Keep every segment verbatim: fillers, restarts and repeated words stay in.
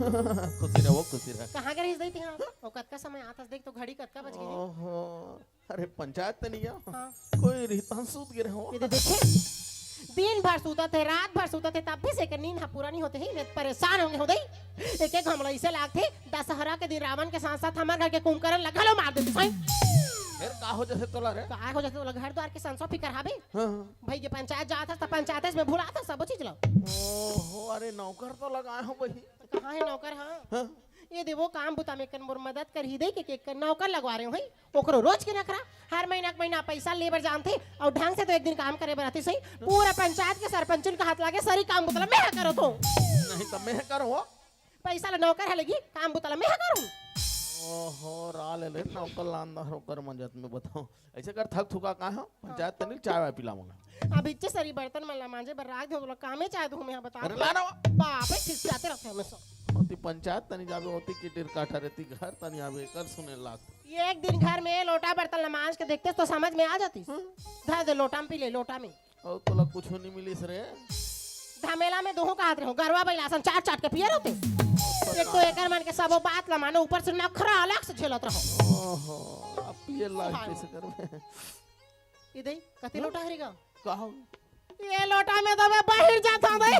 खुशी रहो, खुशी रहो। कहाँ गे रहिस दई तेहा? ओ कतका समय आत हस, देख तो घड़ी कतका बज गे हे। ओहो, अरे पंचायत त नहीं गया। हाँ। कोई रहता सूत गे रहो। ये दे देखे, दिन भर सूतत हे, रात भर सूतत हे, तब भी से एकर नींद ह पूरा नहीं होते ही, मैं परेशान होंगे हो दई। एक एक हमला इसे लागथे, दशहरा के दिन रावण के साथ साथ हमर घर के कुंभकर्ण ला घलो मार देते सही। फिर का हो जैसे तोला रे? का हो जैसे तोला घर द्वार के संसो फिकर हाबे? हाँ, हाँ। भाई ये पंचायत जात हस त पंचायत में भुलात हस सबो चीज ला। ओहो, अरे नौकर तो लगाए हो भाई। कहाँ हे नौकर? हाँ। हाँ। ये दे वो काम बुता में कन मोर मदद कर ही दे के, के कन नौकर लगवा रहे हो भाई। ओकरो रोज के नखरा, हर महीना के महीना पैसा ले बर जानथे अउ ढंग से तो एक दिन काम करे बर आथे सही। पूरा पंचायत के सरपंचुन के हाथ लागे, सरी काम बुता ला मैं ह करत हूँ। नहीं तो मैं ह करूँ। पैसा ला नौकर ह लेगी, काम बुता ला मैं ह करूँ। ओहो, रा ले ले नौकर लांदा ओकर मजत में बताओ। ऐसे कर थक थुका का हो, पंचायत तनी चाय वाय पिला मंगा। अब इच्चे सरी बर्तन मन ला मांजे बर राख दे, तोला कामे चाय दूँ मैं ह बता। अरे ला ना वो। बाप रे, खिसियाते रहते हमेशा। होती पंचायत तनी जाबे, होती किटिर काठा रहती घर तनी आबे, कर सुने लाग। ये एक दिन घर में लोटा बर्तन ला मांज के देखते तो समझ में आ जाती। हम्म। धर दे लोटा में पी ले, लोटा में। और तोला कुछ नहीं मिलिस रे। धमेला में दोहों का हाथ रहो, गरवा बैला सन चाट चाट के पिए रहते। एक तो एकर मन के सबो बात ला मानो, ऊपर से नखरा अलग से झेलत रहो। ओहो, अब पिए लाग हाय। कैसे करबे? ये दई, कते लोटा हरी गा? का हो? ये लोटा में तो मैं बाहर जाता हूँ दई।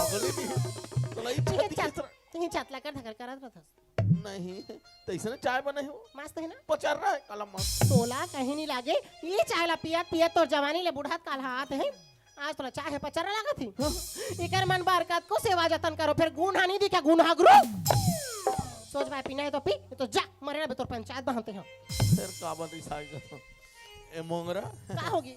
बोले भी, तोला ही ये छाती चल, किस तरह? तू ही चतला कर धकर करत रहत। नहीं, तैसे ना चाय बने हो। मस्त है ना? पचर रहा है काला मस्त। तोला कहीं नहीं लागे, ये चाय ला पियत पियत तोर जवानी ले बुढ़त काल हाथ है। आज तोला चाय हे पचर लागत ही। एकर मन बर कतको सेवा जतन करो, फिर गुन हा नहीं दिखे, गुन हा गुरु। सोच भाई पीना है तो पी, नहीं तो जा, मरे रहे तोर पंचायत बहते हैं। फिर काबर रिसाई कर? ए मोंगरा। का होगी?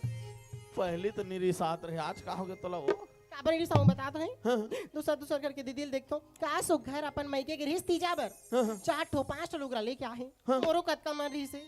पहली तो नहीं रिसात रहे, आज का होगे तोला वो? काबर नहीं रिसाऊं बता तो है। हाँ। दूसर दूसर घर के दीदी ल देखतो, का सुख घर अपन मइके के रिहिस तीजा बर। हाँ, हाँ। चार ठो पांच ठो लुगरा लेके आहे। हाँ। मोरो कतका मन रिहिस हे,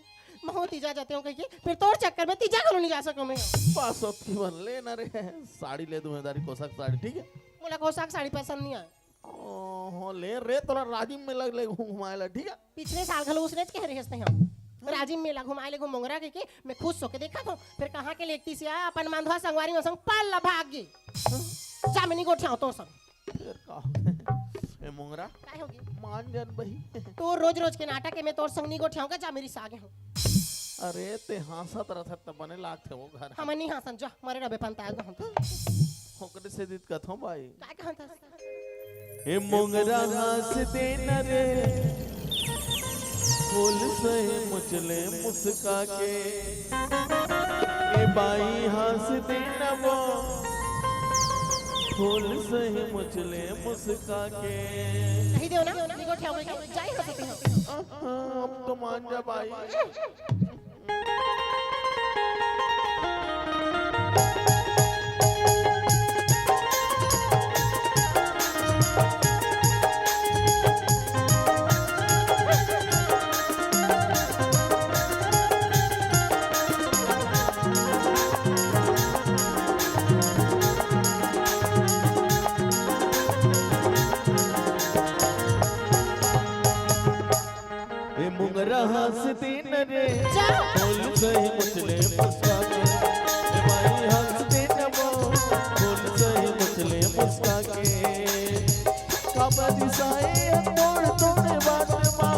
महू तीजा जाते हूँ कहिके, फिर तोर चक्कर में तीजा घलो नहीं जा सकूं मैं। पास की बन ले ना रे, साड़ी ले दूं, दारी कोसा के साड़ी, ठीक है? मोला कोसा के साड़ी पसंद नहीं आए। ओहो, ले रे, तोला राजिम मेला ले घुमाए ला, ठीक है? पिछले साल घलो उसने के रहे हस हम। राजिम मेला घुमाए ले घूम मोंगरा के, के मैं खुश होके देखा था। फिर कहाँ के लेकती से आ, अपन मांधवा संगवारी में संग पाल ला भाग गई। जा मैं नहीं गोठियाओ तोर संग। फिर का हो गया? ए मोंगरा, काय होगी? मान जान बही। तो रोज रोज के नाटक है, मैं तोर संग नहीं गोठियाऊंगा, जा मेरी सागे हूँ। अरे ते हाँसत रहत त बने लागथे वो घर। हम नहीं हाँसन, जा मरे रबे पंता हम। ओकरे से दित कथों बाई। काय कहत हस? ए मोंगरा हाँस दे न रे, फूल सही मुचले मुस्का के। ए बाई हाँस दे न वो, फूल सही मुचले मुस्का के। कही देव ना, निगो ठेव में जाई हो सकती हो। अहाँ, अब तो मान जा बाई। ए मुंगरा हंस दे न रे, जा। बोल सही मुचले मुस्का के। ए भाई हंस दे न वो, बोल सही मुचले मुस्का के। काबर रिसाए तोड़ तोड़ बात मा।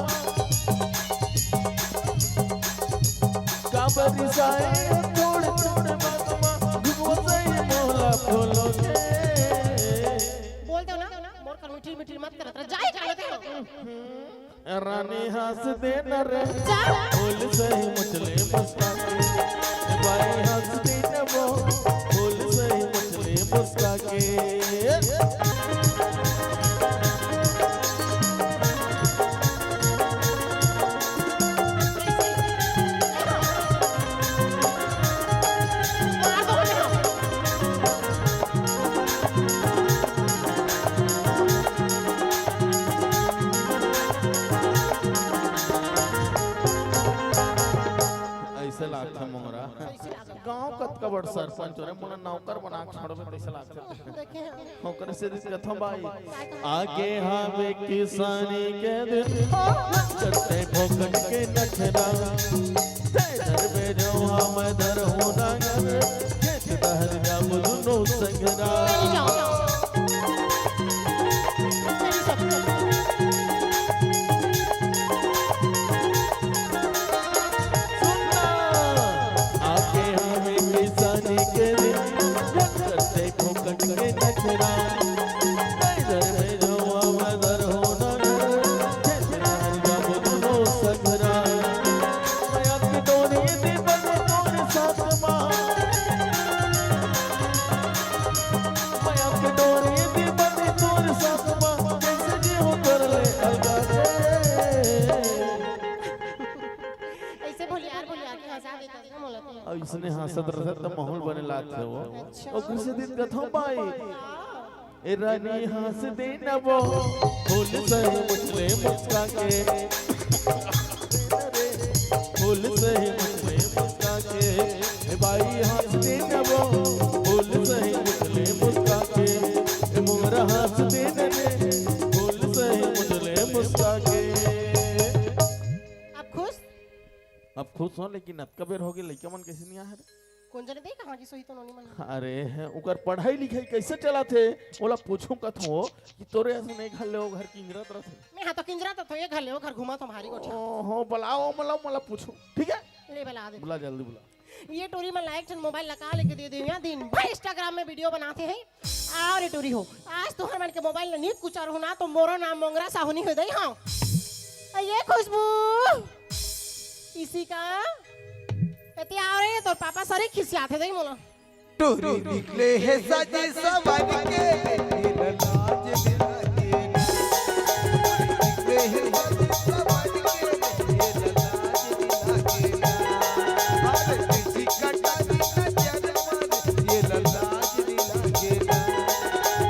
काबर रिसाए तोड़ तोड़ बात मा। घुमो सही मोला खोलो के। बोल दो ना, मोर कर मीठी मीठी मत करत रह, जाए कर लेते हो। रानी हंस दे न रे, जा। बोल सही मुचले मुस्का के। भाई हंस दे न वो, बोल सही मुचले मुस्का के। ऐसे लागथे मोंगरा। गांव कतका बड़ सरपंच हो रे, मोला नौकर बना के छोड़बे, कैसे लागथे? देखे हैं। ओकरे से दिस कथों बाई। आगे हवे किसानी के दिन, करते भोकट के नखरा। ते धरबे जौहा मैं धरहूँ नांगर, खेत डहर जाबो दुनो संघरा। चली जाओ। चली सब। अइसने हाँसत रथे त माहौल बने लागथे वो। अच्छा। ओकर सेती कथों बाई, ए रानी हाँस दे न वो, फूल सही मुझ ले मुस्का के। फूल सही मुझ ले मुस्का के, ए बाई हाँस दे न वो, फूल सही मुझ ले मुस्का के। ए मोरा हाँस दे न रे, फूल सही मुझ ले मुस्का के। अब खुश? अब खुश हो, लेकिन अतका बेर होगे, लइका मन कइसे नइ आए रे? कोन जने दे, कहाँ गिस होही तो नोनी मन? अरे, ओकर पढ़ाई लिखाई कइसे चलत हे? ओला पूछूं कथों कि तोरे असन ए घर ले ओ घर किंजरत रथे। मैं हा तो किंजरत रथों, ए घर ले ओ घर घूमत हों भारी गोठिया। ओहो, बलाओ, मला, मला पूछूं, ठीक है? ले बला दे। बुला, जल्दी बुला। ये टूरी मन ला एक ठन मोबाइल लगा लेके दे दे, यहाँ दिन भर Instagram में video बनाथे हैं। अउ रे टूरी हो, आज तुहर मन के मोबाइल ला नी कुचरहूं ना, तो मोरो नाम मोंगरा साहू नी हो दई, हाँ। ए खुशबू, इसी का कति आव रे, तोर पापा सरी खिसियाथे दई मोला। टूरी निकले हे सजे सवर के, एला लाज भी लागे ना। टूरी निकले हे सजे सवर के, एला लाज भी लागे ना। अरे तुझी कटारी नजर मारे, एला लाज भी लागे ना।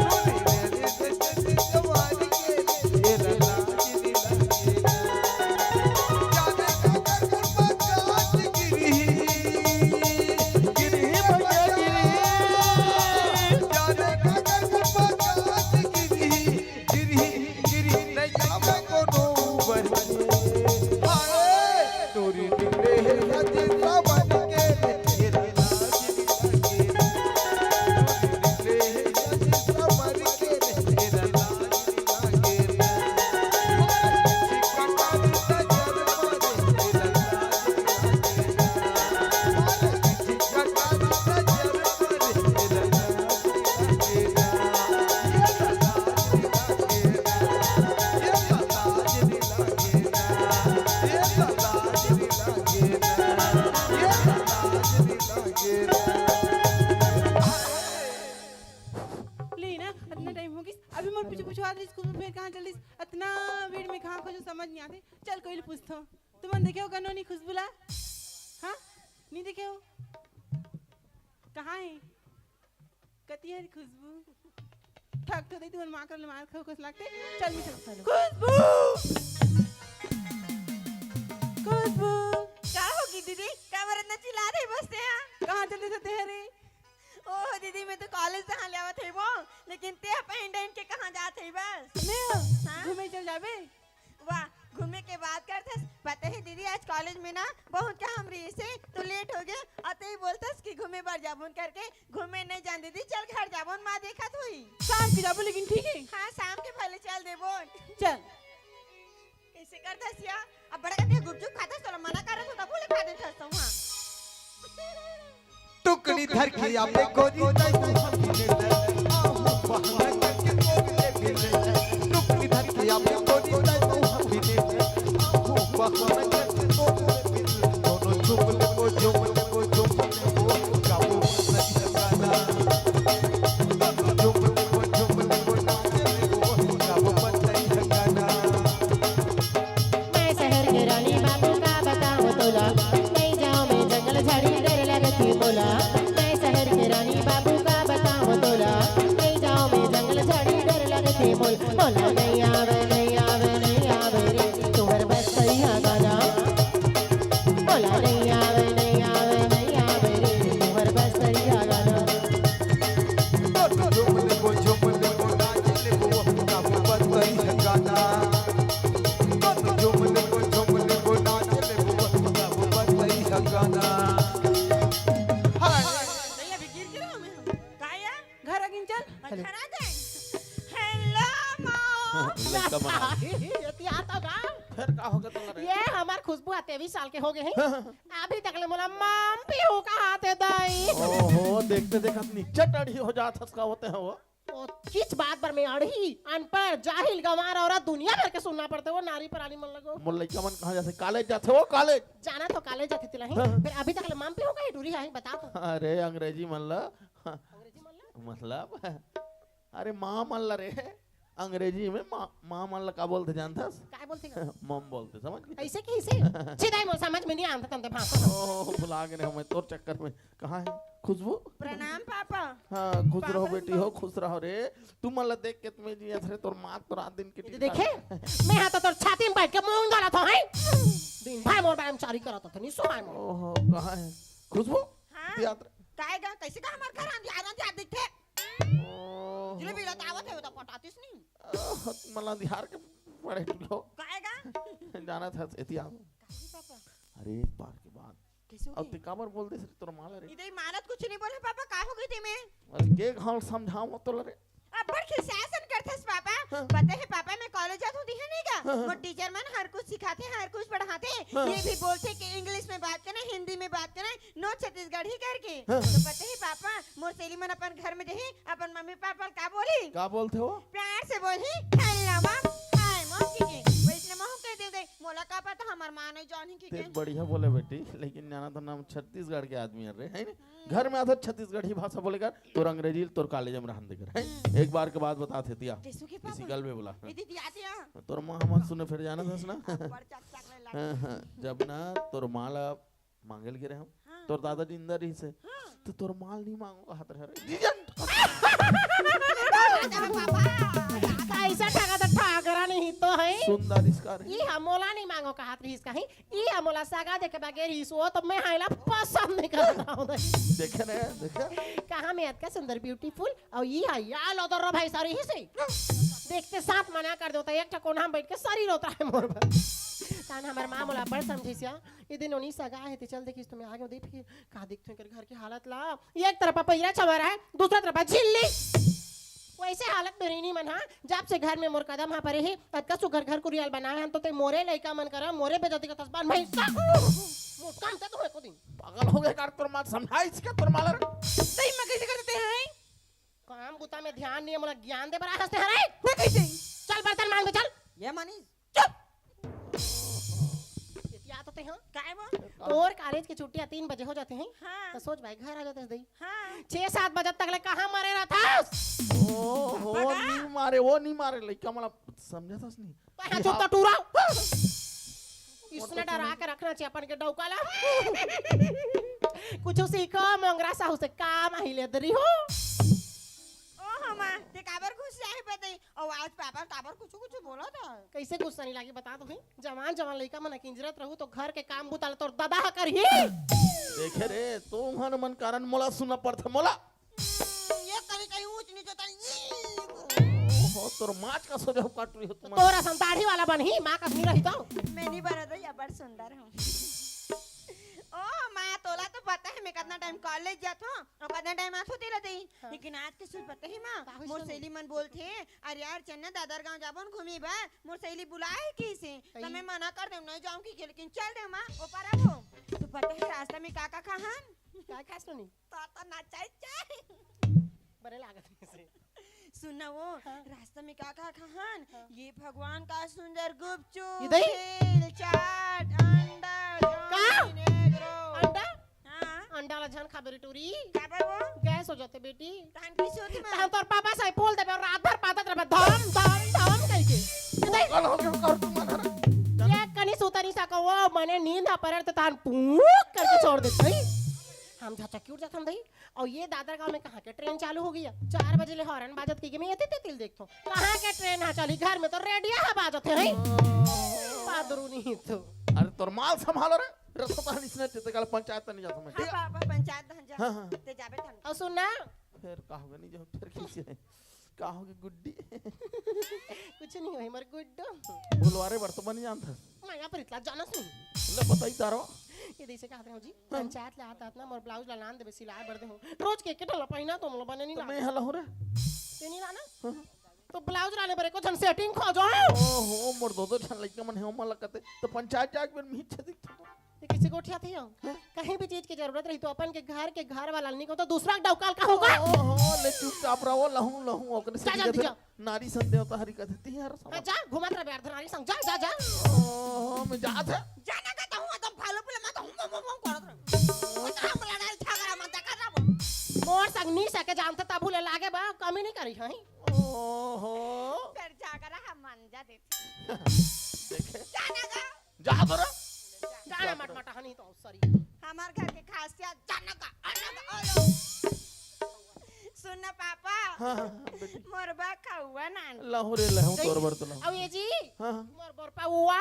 टूरी निकले हे सजे सवर के, एला लाज भी लागे ना। जाने का कर कुर्बा काट गिरी। गिरही भैया गिरही। जाने का कर कुर्बा काट गिरी। गिरही, गिरही, नहीं जावे कोनो ऊपर के। हाय, टूरी निकले हे सजे सवर के, ये राजा गिरी लागे। टूरी निकले हे सजे सवर के, ये राजा ले ना, अतना टाइम हो गिस, अभी मोर पीछू पीछू आत रहिस, खुशबू फेर कहाँ चल दिस? अतना भीड़ में कहाँ खोजों, समझ नहीं आते। चल, कोई ले पूछथों। तुमन देखे हो कनो नी खुशबू ला? हाँ, नहीं देखे हो? कहाँ है? कति है खुशबू? थक तो दे, तुमन माँ कर ले मार खाओ, कस लागथे। चल, मैं चल। खुशबू! खुशबू! का होगे दीदी? का बर अतना चिल्लात हे बस तें हा? कहाँ चल देथस तें हा रे? ओह दीदी, मैं तो कॉलेज तहाँ ले आवत हवों, लेकिन तें हा पहिन डहिन के कहाँ जात हस बस? मैं हा? हाँ? घूमे चल जाबे। वाह, घूमे के बात करथस। पता है दीदी, आज कॉलेज में ना बहुत काम रहिसे, तो लेट होगे। अउ तें ही बोलथस कि घूमे बर जाबोन करके। घूमे नहीं जान दीदी, चल घर जाबोन, माँ देखत होही। शाम के जाबो लेकिन, ठीक है? हाँ, शाम के भले चल देबोन। चल। कइसे करथस या? अब बड़ा कथे गुपचुप खाथस, तोला मना करत हों, तभो ले खा देथस तहूँ हा। टुकड़ी धर के आबे गोरी तैं मुँह पीले ले, आहू बहाना करके गोरी ले पीले ले। टुकड़ी धर के आबे गोरी तैं मुँह पीले ले, आहू बहाना करके गोरी ले पीले ले। दोनों झूम लेबो, झूम लेबो, झूम लेबो, गाबो सही गाना। दोनों झूम लेबो, झूम लेबो, नाच लेबो, गाबो सही गाना। मैं शहर के रानी बाबू का बताऊं तोला, नहीं जाऊं मैं जंगल झाड़ी डर लगथे मोला। मैं शहर के रानी बाबू का बताऊं तोला, नहीं जाऊं मैं जंगल झाड़ी डर लगथे मोला। मोला नहीं आवे, नहीं आवे, नहीं आवे रे, तुहर बस सही गाना। मोला नहीं आवे, नहीं आवे, नहीं आवे रे, तुहर बस सही गाना। दोनों झूम लेबो, झूम लेबो, नाच लेबो, गाबो बस सही गाना। दोनों झूम लेबो, झूम लेबो, नाच लेबो, गाबो बस सही गाना। हाय। नहीं, अभी गिर गिरा मैं। का या? घर आगिन चल। हेलो। घर आ जाए। Hello, mom. लइका मन आ गे। ये तिहार तो गाँव। फिर का होगे तोला रे? ये हमर खुशबू हा तेईस साल के होगे हे। अभी तक ले मोला मॉम पीहू कहाथे दाई। ओहो, देखते देखत निच्चट अड़ही हो जात हस का होते हैं वो। ओ, किस बात बर मैं अड़ही, अनपढ़, जाहिल, गंवार औरत दुनिया भर के सुनना पड़थे वो नारी प्राणी मन लगो। मोर लइका मन कहाँ जाथे? कॉलेज जाथे वो, कॉलेज। जाना तो कॉलेज जाथे तेला ही। हाँ। फिर अभी तक ले मॉम पीहू कहे टूरी हा, बता तो। अरे अंग्रेजी मन ला। अंग्रेजी मन ला? मतलब, अरे माँ मन ला रे। अंग्रेजी में माँ, माँ मन ला का बोलथे जानथस? काय बोलथे का? मम बोलथे, समझ गे? ऐसे कैसे? छिदाई मोर समझ में नहीं आंथे तंते भाषा। ओह, भुला गे हमें तोर चक्कर में। कहाँ है खुशबू? प्रणाम पापा। हाँ, खुश पापा रहो बेटी हो, खुश रहो रे। तुमन ला देख के तुम्हें जी अथरे तोर माँ तो रात दिन के ये टीका देखे? मैं हा तो तोर छाती में बैठ के मूंग डालत हूँ, हैं? दिन भर मोर बारे में चारी करत हूँ, नहीं सुनाय मोर। ओहो, कहाँ है खुशबू? हाँ। दियात रे। काय गा? कैसे का हमार घर अंधियार अंधियार दिखथे? ओहो। जिलेबी ला तावत है, वो तो पटातीस नहीं। ओहो, तुमन ला अंधियार के पड़े टुलो। काय गा? जानत हस, एती आ। काय जी पापा? अरे, एक बार के बाद। कैसे हो अब गई? ते काबर बोल दे तोर माँ ला रे? इधर मानत कुछ नहीं बोले पापा, का हो गई थी मैं? अरे, के घाव समझाओ तो रे। अब्बड़ खिसियासन करथस पापा। हाँ। पता है पापा, मैं कॉलेज जात होती है नहीं का? हाँ, हाँ। वो टीचर मन हर कुछ सिखाथे, हर कुछ पढ़ाथे। हाँ। ये भी बोलथे कि इंग्लिश में बात करना, हिंदी में बात करना, no छत्तीसगढ़ी करके। हाँ। तो पता है पापा, मोर सहेली मन अपन घर में जही, अपन मम्मी पापा ल का बोली? का बोलथे वो? प्यार से बोली, "Hello mom, hi mom" की के। वैसने महू कह दे दे, मोला का पता हमार माँ नहीं जानही की ते के। बढ़िया बोले बेटी, लेकिन जाना तो नाम छत्तीसगढ़ के आदमी हर रे, है ना? घर में आथस छत्तीसगढ़ी भाषा बोले कर, तोर अंग्रेजी तोर कॉलेज में रहन दे कर, है? हम्म। एक बार के बात बताथे दिया। कैसू के पापा? इसी गल में बोला। ए दीदी आते हैं। तोर माँ हमन सुने फिर जाना था ना। बड़ चक चक ले लाग। हाँ, हाँ। जब ना तोर माँ ला मांगे ल गे रहे हम, हाँ। तोर दादा जिंदा रहिस हे। हाँ। तो तोर माँ ल नहीं मांगो कहत रहे रे। जीजन। कैसा ठगा तो ठाकरा नहीं तो है। सुंदर इसका रे। ई हा मोला नहीं मांगो कहत रहिस कहीं। ई हा मोला सगा देखे बगैर ही सो तो मैं हाइला पसंद नहीं करत हूँ। देखे ना, देखे। कहाँ मैं अतका सुंदर beautiful और ई हा या लो तो रो भाई सारी ही से। देखते साथ मना कर देता, एक ठा कोना में बैठ के सारी रोता है मोर पर। तान हमार माँ मोला बड़ समझिस या। ये दिन ओनी सगा है, ते चल देखिस तो मैं आगे दे फिर का देखथों एकर घर के हालत ला। एक तरफ पैरा छवारा है, दूसरा तरफ झिल्ली। वैसे हालत में रहिनी मन हा, जब से घर में मोर कदम हा परे हे, अतका सुघर घर कुरियाल बनाए हन, तो ते मोरे लइका मन करा, मोरे बेइज्जती का तसबान भाई सा। मुस्कान ते तो एको दिन। पागल हो गए का तोर माँ, समझाइस का तोर माँ ला रे? सही में कैसे करते हैं? काम बुता में ध्यान नहीं है, मोला ज्ञान दे बर हंसते हरे। मैं कैसे? चल बर्तन मांज दे, चल। ये मनीष। चुप। एतिया तो ते, हाँ? काय वो? तोर कॉलेज के छुट्टियां तीन बजे हो जाते हैं। हाँ। तो सोच भाई, घर आ जाते हैं दई। हाँ। छह सात बजे तक ले कहाँ मरे रहता है? ओ, वो नहीं मारे, वो नहीं मारे, लइका मला समझा था नहीं। कहाँ चुप तो टूरा? इसने डरा के रखना चाहिए अपन के डौका ला। कुछ सीखो मोंगरा साहू से, काम आही ले दरी हो। ओ हमा, ते काबर गुस्सा है बताई? और आज पापा काबर कुछ कुछ बोला था? कैसे गुस्सा नहीं लागी बता तो भाई। जवान जवान लइका मन किंजरत रहू तो घर के काम बुता ल तोर दादा ह करही। देखे रे, तो उहन मन कारण मोला सुनना पड़थे मोला। हम्म, ये कहीं कहीं ऊंच नीच होता है। ओहो, तोर माच का सोजा काट रही हो तुम। तोर असन दाढ़ी वाला बनही, माँ का नहीं रही तो। मैं नहीं बना दो, ये बड़ सुंदर हूँ। ओ माँ, तोला तो पता है मैं कितना टाइम कॉलेज जात हूँ और कितना टाइम आत हूँ तेरा दई। हाँ। लेकिन आज के सुन पता है माँ, काहे मोर सुन? सहेली मन बोलथे, "अरे यार चल ना दादर गांव जाबो न घूमी बर, मोर सहेली बुलाए किसे।" तो कहीं? मैं मना कर देम, नहीं जाऊँ की, लेकिन चल दे माँ, ओ पार आबो। तो पता है रास्ता में का का खाहन? का खास नोनी? ताता नाचाई चाय। बरे लागत नहीं से। सुन ना वो, हाँ। रास्ता में का का खाहन? हाँ। ये भगवान का सुंदर गुपचुप, ये दही? भेल, चाट, अंडा, का? Chowmein, egg roll. अंडा? हाँ। अंडा ला झन खाबे रे टूरी। काबर वो? गैस हो जाथे बेटी। तहन कैसे होथे माँ? तहन तोर पापा से बोल देबे, रात भर पादत रहबे, धम, धम, धम कहिके। ये दही? पागल हो गए हो का तुम मन हर? ये कनी सुता नहीं सको, वो मने नींद आ परे त तहन पूक करके छोड़ देथे। हम झचक के उठ जाथन दही। और ये दादर गांव में कहाँ के ट्रेन चालू हो गई है? चार बजे ले हॉर्न बाजत कहिके मैं एती तेती ल देखथों। कहाँ के ट्रेन हा चाली? घर में तो रेडियो हा बाजत है, हैं? पादरू नहीं तो। अरे तोर माल संभालो रे। रसोई पानी से नहीं, ते काल पंचायत नहीं जाता मैं। हाँ, ठीक है? पापा, पंचायत धन जा। हाँ, हाँ। ते जाबे धन। और सुन ना। फिर का होगा नहीं जाओ, फिर कैसे है? का होगे गुड्डी? कुछ नहीं होही मोर गुड्डू। बोलवारे बर तो बन जानता। मैं यहाँ पर इतना जानस नहीं। ले बताई तारो। ये देसे कहा था जी, हाँ। पंचायत ले आत आत ना मोर ब्लाउज ला लान देबे सिलाए बर दे हो। रोज के के ठला पहिना तो मोला बने नहीं तो लाना। मैं हला हो रे। ते नहीं लाना? हाँ। तो ब्लाउज लाने बर एको झन सेटिंग खोजो। ओहो, मोर दो दो झन लइका मन हे, ओमन ला कते। तो पंचायत जाके बेर मिहिर छे दिखथे तो। ये किसी गोठियाथे हो? हाँ। कहीं भी चीज की जरूरत रही तो अपन के घर के घर वाला नहीं को तो दूसरा डौकाल का होगा। ओहो, ले चुपचाप रहो, लहू, लहू, ओकरे से जा, जल्दी दिखथे। जा। नारी संग देवता हरि कथे, तिहार हाँ, समझ। जा, घुमत रह बेर नारी संग, जा, जा, जा। ओहो, मैं जात है। जाना का तो हूँ, एकदम फालू पुले, मैं तो हूँ, हूँ, हूँ, हूँ करत रहूँ। ओहो। ओतरा बोला नारी झगड़ा मत कर रहा वो। मोर संग नहीं सके जानते तब ले लागे बा, कमी नहीं करी है। ओहो। फिर करा हम मांजा देथे। देखे? जाना गा। जा तोरा। जाना मटमटा हनी तो सॉरी। हमार घर के खासियत जाना गा, आना गा, आयो। सुन ना पापा। हाँ, हाँ, हाँ, बेटी। मोर बा खउआ नान। लाहू रे, लाहू तोर बर तो लाहू। अउ ये जी, हाँ, हाँ। मोर बर पउआ।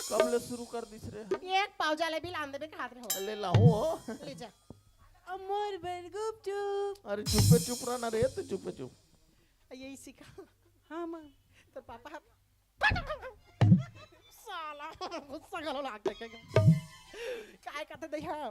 कब ले शुरू कर दिस रे? एक पाव जलेबी लान देबे के हाथ में हो। ले लाहू हो। ले जा। अब मोर बर गुपचुप। अरे चुपे चुप रह ना रे, तू चुपे चुप। यही सीखा। हाँ माँ। तोर पापा ह-, साला, गुस्सा घलो लाग देखेगा। काय कहते दई, हाँ।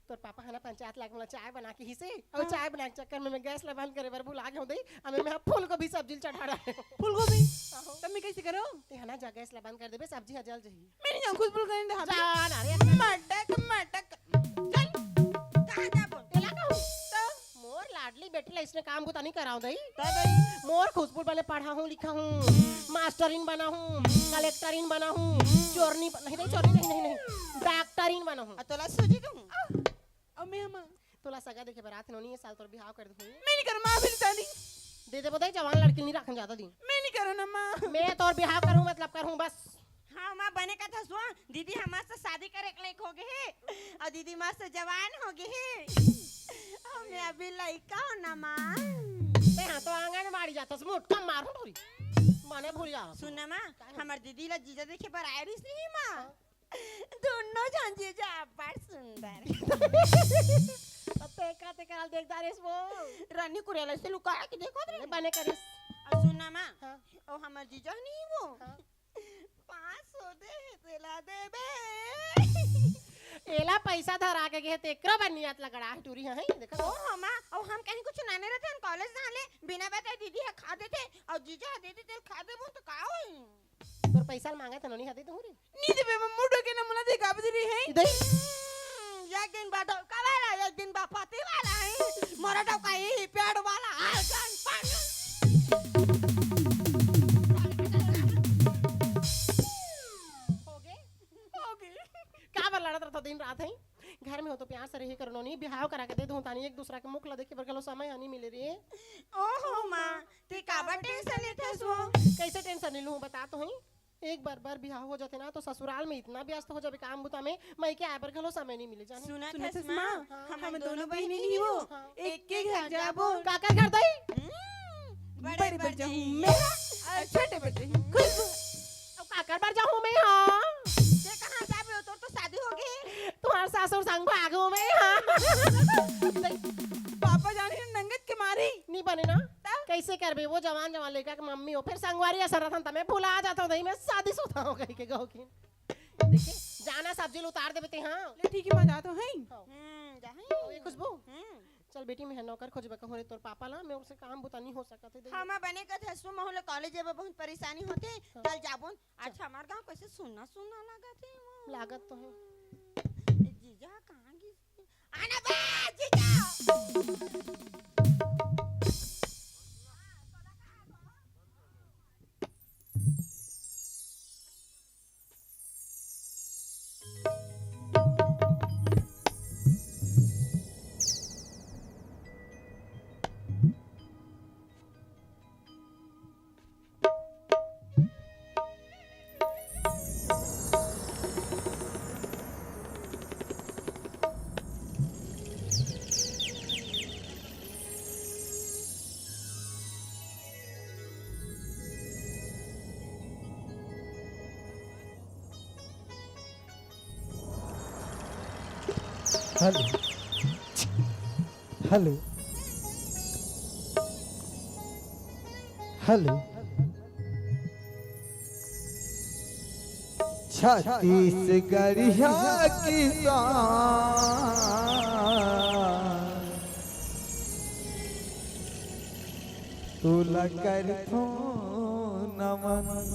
तोर पापा ह ना पंचायत लाग मोला चाय बना के हिसे, अउ हाँ। चाय बना के चक्कर में मैं गैस ला बंद करे बर भुला गेंव दई, अमे मैं फूलगोभी सब्जी ल चढ़ा डारे। फूलगोभी? आहो। तब मैं कैसे करो? ते ह ना जा गैस ला बंद कर देबे, सब्जी ह जल जही। मैं नहीं जाऊँ, खुशबू करने दे हाथ में। जा ना रे। मटक, मटक। चल। कहाँ जाबो? एला कहूँ। तो? मोर लाडली बेटी ला इसने काम बुता नहीं कराओ दई। तो दई। मोर खुशबू बने पढ़ा हूँ, लिखा हूँ, मास्टरिन बना हूँ, कलेक्टरिन बना हूँ, चोरनी ब-, नहीं, नहीं, चोरनी नहीं, नहीं, नहीं, डॉक्टरिन बना हूँ। आ तोला सूजी दूँ? अउ मैं हम तोला सगा देखे बर आथे नोनी, ये साल तोर बिहाव कर दूँ। मैं नहीं करूँ माँ, अभी शादी। दे दे बताई, जवान लड़की नहीं रखन जाता दी। मैं नहीं करूँ ना माँ। मैं तोर बिहाव करूँ, मतलब करूँ बस। हाँ माँ, बने कथस वो, दीदी हमार से शादी करे के लायक हो गए हे, अउ दीदी हमार से जवान हो गए हे। अउ मैं अभी लइका हूँ ना माँ। ते हाँ तो आंगनबाड़ी जाथस, मोटका मारूँ थोड़ी। बने भूल जा। सुन ना माँ, हमार दीदी ला जीजा देखे बर आए रहिस नहीं माँ। हाँ। दोनों झन जीजा अब्बड़ सुंदर। अब ते का ते कराल देखदा रेस वो। रानी कुरेला से लुका के देखो रे। बने करिस। अउ सुन ना माँ, हाँ। अउ हमार जीजा नहीं वो। हाँ। पाँच सौ दे हे, तेला देबे। एला पैसा धरा के गे हे, तेकरो बर नियत लगड़ा हे टूरी, हाँ, हे, देखत ओ हो। हमा, अउ हम कहीं कुछ नाने रहते हैं, कॉलेज ना ले, बिना बताए दीदी ह खा देथे, अउ जीजा ह दे देथे, तेल खा देबो, तो का होई? तोर पैसा ल मांगे त नोनी ह दे दूँ रे। नी देबे, मम्मू डोके ना मोला देखा बजरी है। दे। हम्म, एक दिन बाद का वाला, एक दिन बाद पति वाला है। मोरा डोका ही पेड़ वाला, आगन पागल। हो गे? हो गे। काबर लड़त रहत दिन रात है? घर में हो तो प्यार से रही करो नोनी, बिहाव करा के दे दूँ तानी, एक दूसरा के मुख ला देखे बर घलो समय ह नी मिले रे। ओहो माँ, ते काबर टेंशन लेथस वो? कैसे टेंशन नहीं लूँ, बता तो हई। एक बार बार बिहाव हो जाथे ना, तो ससुराल में इतना व्यस्त हो जाबे काम बुता में, मइके आए बर घलो समय नहीं मिले जाने। सुनत हस माँ? हाँ। हम दोनों बहिनी नहीं हो, हाँ। एक के घर जाबो। काकर घर दई? हम्म, बड़े बड़े बर जाहूँ मैं, अउ छोटे बर जाहूँ खुशबू। अब काकर बर जाहूँ मैं, हाँ? ते कहाँ जाबे हो, तोर तो शादी हो गे। तुम्हार सासुर संग भागो मैं, हाँ। पापा जाने नंगत के मारी। नहीं बने ना? तब? कैसे करबे? वो जवान जवान लइका के मम्मी हो, फिर संगवारी असन रथन तमे भुला जाथो, नहीं मैं शादी सुधा हो गई के गो की। देखे, जाना सब्जी ल उतार देबे ते, हाँ। ले ठीक है, माँ जात हो, हैं? हाँ। हम्म, जाही। अउ ये खुशबू? हम्म। चल बेटी, मैं नौकर खोजबे कहूँ रे तोर पापा ला, मैं ओसे काम बुता नहीं हो सकत है, देख। हाँ, माँ बने कथस वो, महू ला कॉलेज जाबे बहुत परेशानी होथे, हाँ। चल जाबो। अच्छा, हमार गाँव कैसे सुन्ना सुन्ना लागत है वो। लागत तो है। जीजा कहाँ गिस? आना बे, जीजा। हेलो। हेलो। हेलो। छत्तीसगढ़िया किसान, तोला करथों नमन।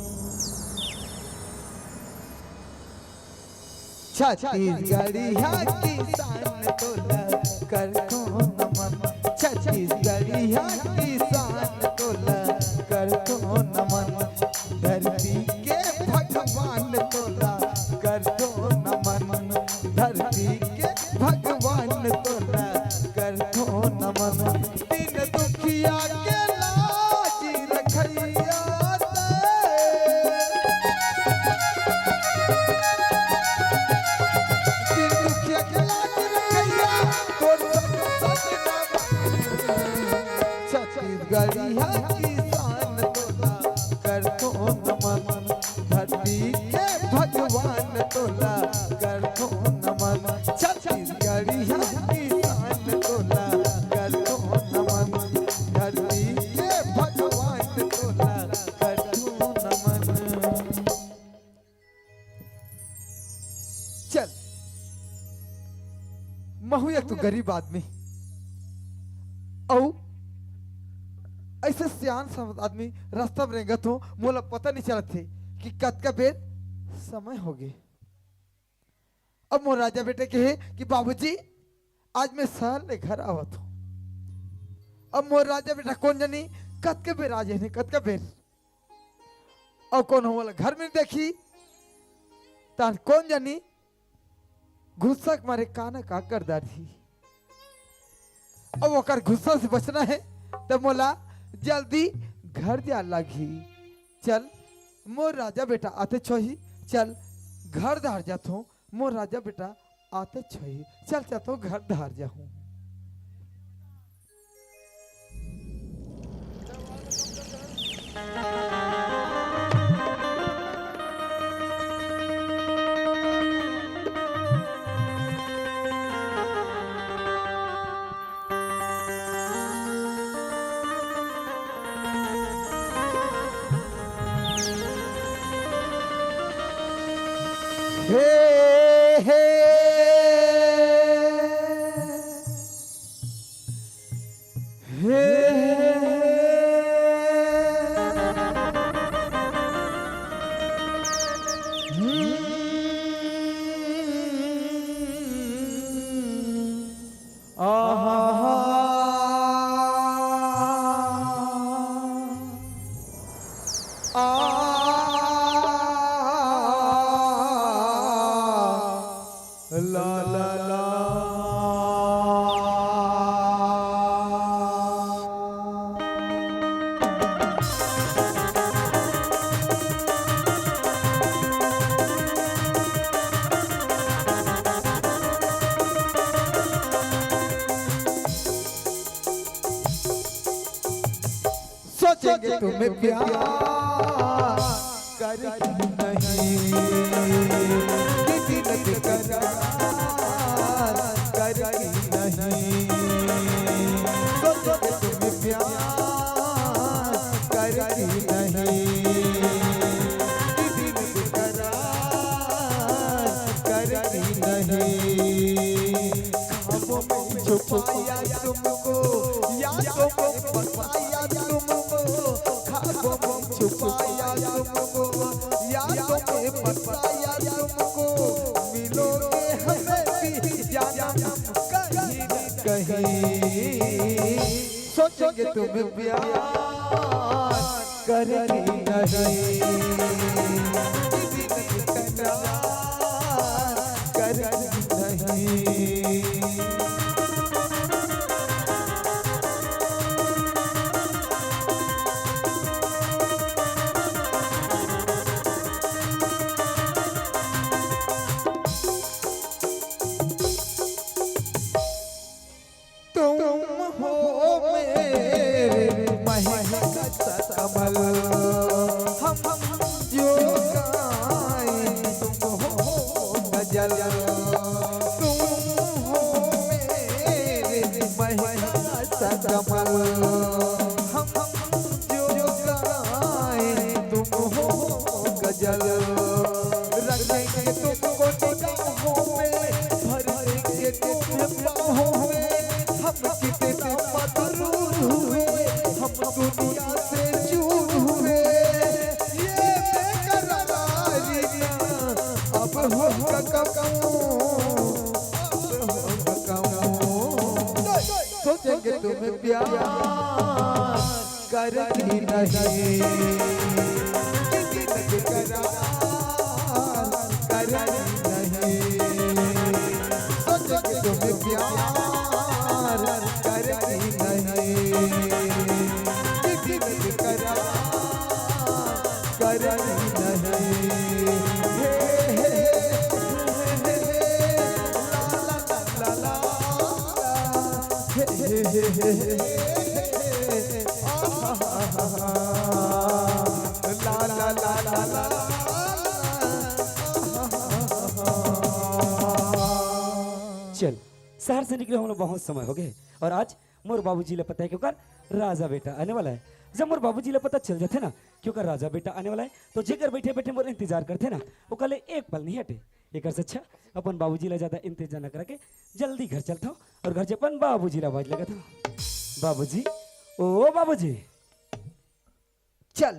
छत्तीसगढ़िया किसान तोला करथों नमन, छत्तीसगढ़िया किसान तोला करथों नमन, धरती के भगवान तोला करथों नमन, धरती के भगवान तोला करथों नमन। दीन दुखिया के लाज रखइया गरीब आदमी अउ अइसे सियान समझ आदमी रास्ता में रेंगत हों, मोला पता नइ चलत हे कि कतका बेर समय होगे। अब मोर राजा बेटा कहे कि बाबूजी, आज मैं सहर ले घर आवत हों। अब मोर राजा बेटा कोन जनी कतका बेर आ जाही, कतका बेर, अउ कोनो मोला घर में देखही, त कोन जनी गुस्सा के मारे का न का कर डारही। अब ओकर गुस्सा से बचना हे, त मोला जल्दी घर जाए लागही। चल, मोर राजा बेटा आतेच होही, चल, घर डहर जाथों, मोर राजा बेटा आतेच होही, चल, चल, तो घर डहर जाहूं। हे, हे, हे, आहा। आ, ला, ला, ला। सोचेंगे तुम्हें प्यार करके नहीं, कि दिल के करार करके नहीं। सोचेंगे तुम्हें प्यार करके नहीं, कि दिल के करार करके नहीं। ख्वाबों में छुपाया तुमको, यादों में फंसाया तुमको, ख्वाबों में छुपाया तुमको, यादों में फंसाया तुमको, मिलोगे हमें भी जानम कहीं न कहीं। सोचेंगे तुम्हें प्यार करके नहीं, दिल के करार करके नहीं। तुम हो मेरे महकता कमल, हम जो गाएं तुम हो गजल। तुम हो मेरे महकता कमल, हम जो गाएं तुम हो गजल। रखेंगे तुमको निगाहों में, भर लेंगे तुम्हें बाहों में। हम कितने मगरूर हुए, हम दुनिया से चूर हुए। ये बेकरारी ना अब होगा कम, अब होगा कम। सोचेंगे तुम्हें प्यार करके नहीं, दिल के करार करके नहीं। सोचेंगे तुम्हें प्यार करके नहीं, दिल के करार करके नहीं। हे, हे, हे, हे, हे, ला, ला, ला, ला, ला। हे, हे, हे, हे, हे, हे, आहा, हा, हा, हा। ला, ला, ला, ला, ला। चल, शहर से निकले हम लोग बहुत समय हो गए, और आज मोर बाबूजी ला पता है कि ओकर राजा बेटा आने वाला है। जब मोर बाबूजी ला पता चल जाथे ना कि ओकर राजा बेटा आने वाला है, तो जेकर बैठे बैठे मोर इंतजार करथे ना, ओकर ले एक पल नहीं हटे। एकर से अच्छा अपन बाबूजी ला ज्यादा इंतजार न करके जल्दी घर चलत हंव अउ घर से अपन बाबूजी ला आवाज लगात हंव। बाबूजी, ओ बाबूजी। चल,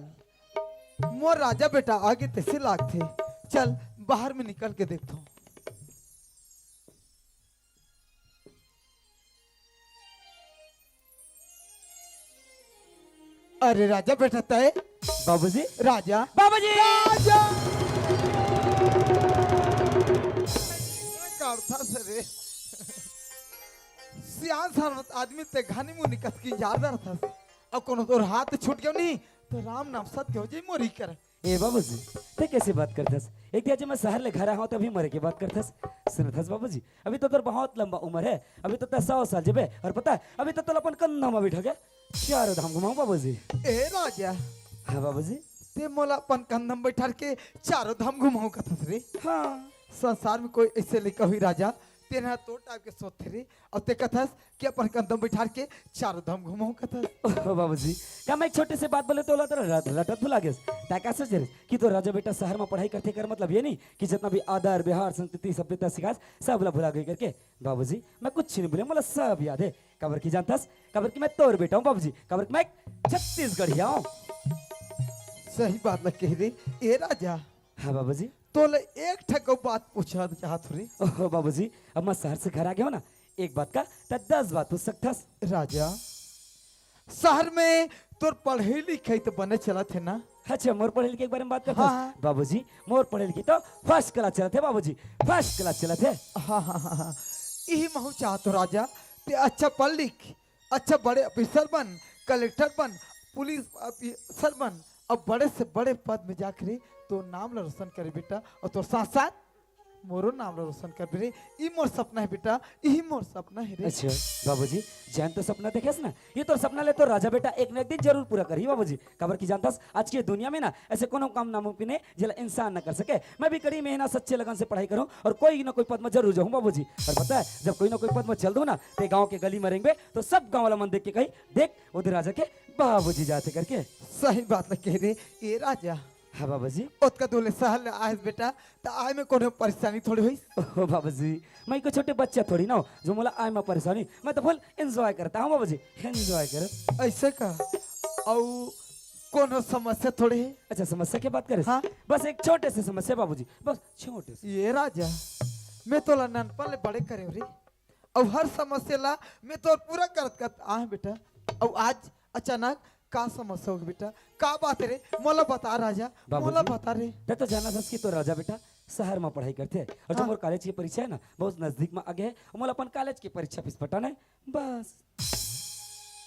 मोर राजा बेटा आगे तइसे लागथे। चल, बाहर में निकल के देखथंव। अरे राजा बेटा तय। बाबूजी। राजा। बाबूजी। राजा। करथस रे। सियान सरवत आदमी ते घनी मुनी कस की याद रथस। अउ कोनो तोर हाथ छूट गयो नहीं तो राम नाम सत्य हो जाई मोरी कर। ए बाबूजी, ते कैसे बात करथस? एक दिन आज मैं शहर ले घर आया हूँ तभी मरे के बात करथस। सुनथस बाबूजी, अभी तो तोर बहुत लंबा उम्र है, अभी तो तै सौ साल जेबे, अउ पता है अभी तो तोला अपन कंधा में बिठा के चारों धाम घुमाऊं बाबूजी। ए राजा। हाँ बाबूजी। ते मोला अपन कंधा में बैठार के चारों धाम घुमाऊं कथस रे? हाँ। संसार में कोई ऐसे लइका हुई राजा, तेन ह तोर टाइप के सोचथे रे, अउ ते कथस कि अपन कंधा में बैठार के चारों धाम घुमाऊं कथस। ओहो बाबूजी, का मैं एक छोटे से बात बोले तो ओला तोला रट-, रटत भुला गेस? तै का सोचे रे कि तोर राजा बेटा शहर में पढ़ाई करथे कर मतलब ये नहीं कि जितना भी आदर, व्यवहार, संस्कृति, सभ्यता सिखास, सब ला भुला गई करके? बाबूजी, मैं कुछ नहीं भूले, मोला सब याद है। काबर कि जानथस, काबर कि मैं तोर बेटा हूँ बाबूजी, काबर कि मैं एक छत्तीसगढ़िया हूँ। सही बात ल कहे रे, ए राजा। हाँ बाबूजी। तोले एक ठक अउ बात पूछना चाहत हूँ रे। ओहो बाबूजी, अब मैं शहर से घर आ गया हूँ ना, एक बात का तै दस बात पूछ सकथस। राजा, शहर में तोर पढ़ाई लिखाई तो बने चलत हे ना? अच्छा, मोर पढ़ाई लिखाई के बारे में बात करथस? हाँ। बाबूजी, मोर पढ़ाई लिखाई तो first class चलत हे बाबूजी, first class चलत हे। हाँ, हाँ, हाँ, हाँ। इही महूँ चाहत हूँ राजा, ते अच्छा पढ़ लिख, अच्छा बड़े officer बन, collector बन, police officer बन, अउ बड़े से बड़े पद में जाके रे तोर नाम ला रोशन करे बेटा, अउ तोर साथ साथ मोरो नाम ला रोशन करबे रे। ई मोर सपना हे बेटा, इही मोर सपना हे रे। अच्छा बाबूजी, जैन तो सपना देखेस ना, ये तोर सपना ले तोर राजा बेटा एक न एक दिन जरूर पूरा करही बाबूजी। काबर कि जानथस, आज के दुनिया में ना ऐसे कोनो काम नामुमकिन हे जेला इंसान न कर सके। मैं भी कड़ी मेहनत, सच्चे लगन से पढ़ाई करूँ अउ कोई ना कोई पद में जरूर जाऊँ बाबूजी। अउ पता है, जब कोई ना कोई पद में चल दूँ ना, ते गाँव के गली में रेंगबे तो सब गाँव वाला मन देख के कही, "देख, ओदे राजा के बाबूजी जाथे" करके। सही बात ल कहे रे, ए राजा। हाँ बाबूजी। ओतका दूर ले शहर ले आएस बेटा, त आए में कोनो परेशानी थोड़ी होइस? ओहो बाबूजी, मैं कोई छोटे बच्चा थोड़ी ना हूँ जो मोला आए में परेशानी। मैं तो full enjoy करत हूँ बाबूजी, enjoy करत। ऐसे का? अउ कोनो समस्या थोड़ी हे? अच्छा, समस्या के बात करेस? हाँ। बस एक छोटे से समस्या बाबूजी, बस छोटे से। ए राजा, मैं तोला ननपन ले बड़े करे हूँ रे, अउ हर समस्या ला मैं तोर पूरा करत करत आए हूँ बेटा। अउ आज अचानक का समस्या होगे बेटा? का बात हे रे? मोला बता राजा, बाबूजी, मोला बता रे। तै तो जानथस कि तोर राजा बेटा शहर में पढ़ाई करथे अउ जो हाँ। मोर college के परीक्षा हे ना, बहुत नजदीक में आ गे हे, मोला अपन college के परीक्षा fees पटाना हे, बस।